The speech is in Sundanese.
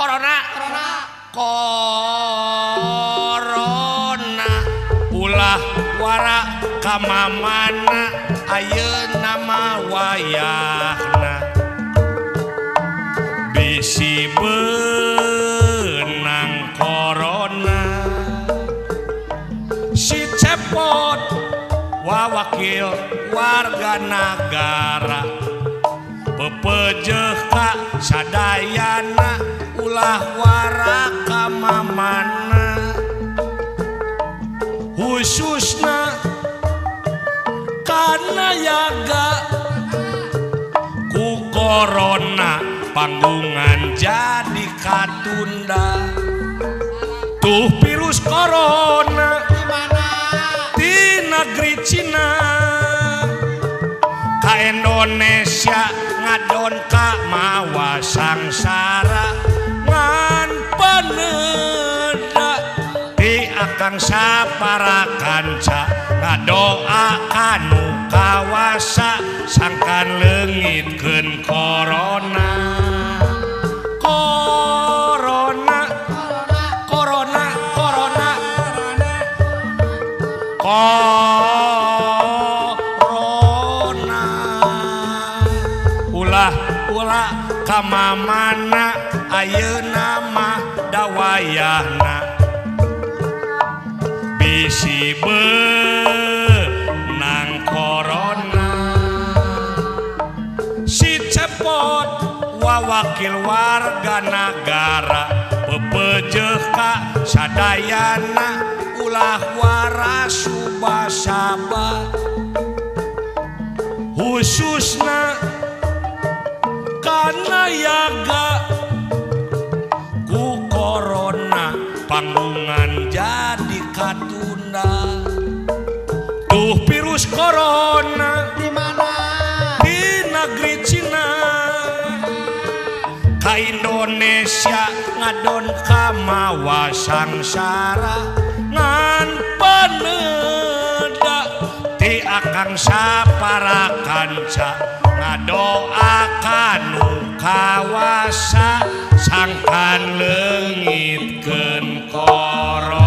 Corona. Corona. Corona ulah wara ka mamana, ayeuna mah wayahna bisi beunang corona. Si Cepot wawakil warga nagara, pepejeh ka sadayana, ulah wara ka mamana, khususna kana yaga ku corona, panggungan jadi katunda. Tuh virus corona Di mana? Di negeri Cina ka Indonesia ngadon ka mawa sangsara, ngan paneda ti akang sapara kanca ngadoa kanu kawasa sangkan leungitkeun corona. Corona. Corona. Corona, corona. Corona ulah ulah ka mamana, ayeuna mah dawayahna bisi beunang corona. Si Cepot wawakil warga nagara, pepejeh ka sadayana, ulah wara subasaba, khususna kana yaga ku corona, panggungan jadi katunda. Tuh virus corona. Di mana? Di negeri Cina ka Indonesia ngadon ka mawa sangsara, ngan paneda ti akang sapara kanca ngadoa kanu kawasa sangkan leungitkeun corona.